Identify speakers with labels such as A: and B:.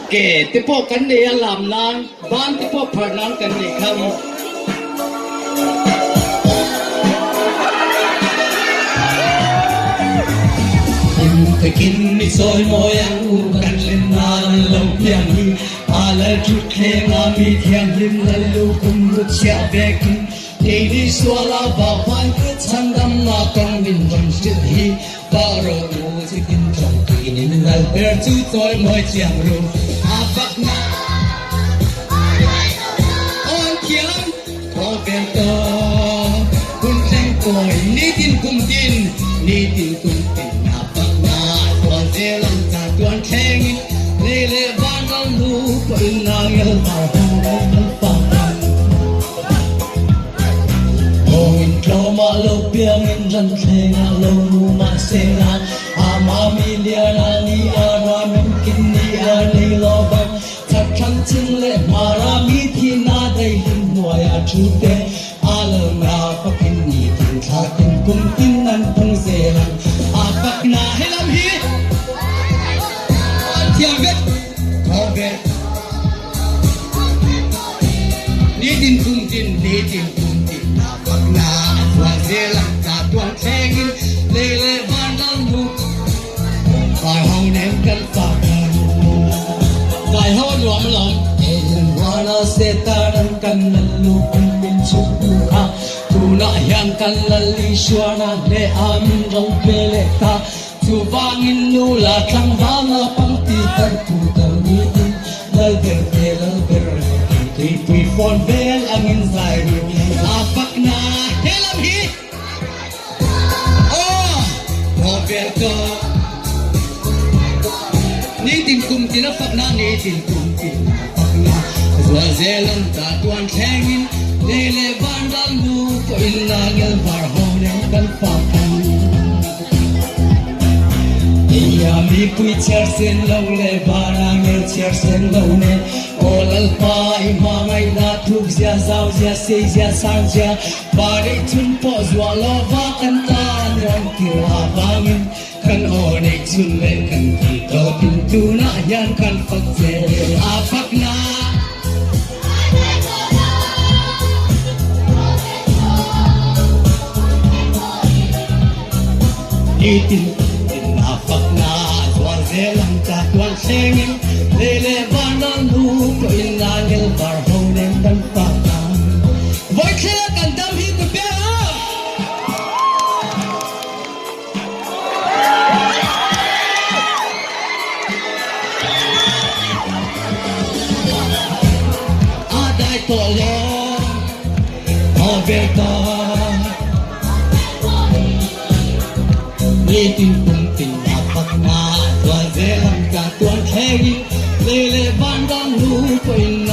A: Ke te pawh kan nei a lam nan, ban te pawh phar nan kan nei kha maw.
B: Hlim takin i sawi mawi ang u kan hlim nan an lo piang hi a lal thut thleng a mi thianghlim lal lu kum lut chhiah vekin keini suala vau hmai chhandamna kawng min rawn hrilh hi Pa rawh u chitin tlawng tin in lal ber chu chawi mawi chiang ru a fakna awn thiam khawvel tawh hun thleng kawi nitin kum tin nitin kum tin a fakna tuan zel ang cha tuan thleng in lei leh van ral nu pawh in angel var ho kan fak ang. Thawngin tlawmah lo piangin ranthlengah lo nu mahsela ama mi liana ni a ramin kin ni a nei lo bang chakthlang ching leh hmara mi thihna daihlim hnuaia thu te a lo na fakin ni tin thla tin kum tin an phung zel ang a fakna helam hi an thiam vek khawvel Nitin kum tin, nitin kum tin na fak na a zual zel ang ta tuan thlengin lei leh van ral nu Vai ho nen kan fak ang Vai ho nuam alawm Eden huana Satan an kan lal lu kum min chhuk tu kha Tunah hian kan lal Isuana hneh a min ro pe leh ta Chuvangin nu la tlangval naupang ti tar tu tar nitin lal ber te lal ber tih tuipui fawn vel angin zai ru a fakna he lam hi aw thaw vel tawh nitin kum tin a fakna nitin kum tin a fakna zual zel an ta tuan thlengin lei leh van ral nu pawhin nangel var ho nen kan fak ang. Eia mipui chhiar sen lo leh vana ngel chhiar sen lo nen Aw Lalpa i hmangaihna thuk zia zau zia sei zia sang zia Pa neih chhun pawh zuah lova kan tan rawn tir avangin Kan aw neih chhun leh kan tih tawpin tunah hian kan fak che a fakna Nitin tin a fakna a zual zel ang cha tuan thlengin lei leh van ral nu pawhin angel var ho nen kan fak ang.
A: Vawithlela kan dam hi ku pe a!
B: A dai tawh lo, haw ve ta. Nitin kum tin a fakna a zual zel ang ka tuan thlengin lei leh van ram nu pawhin.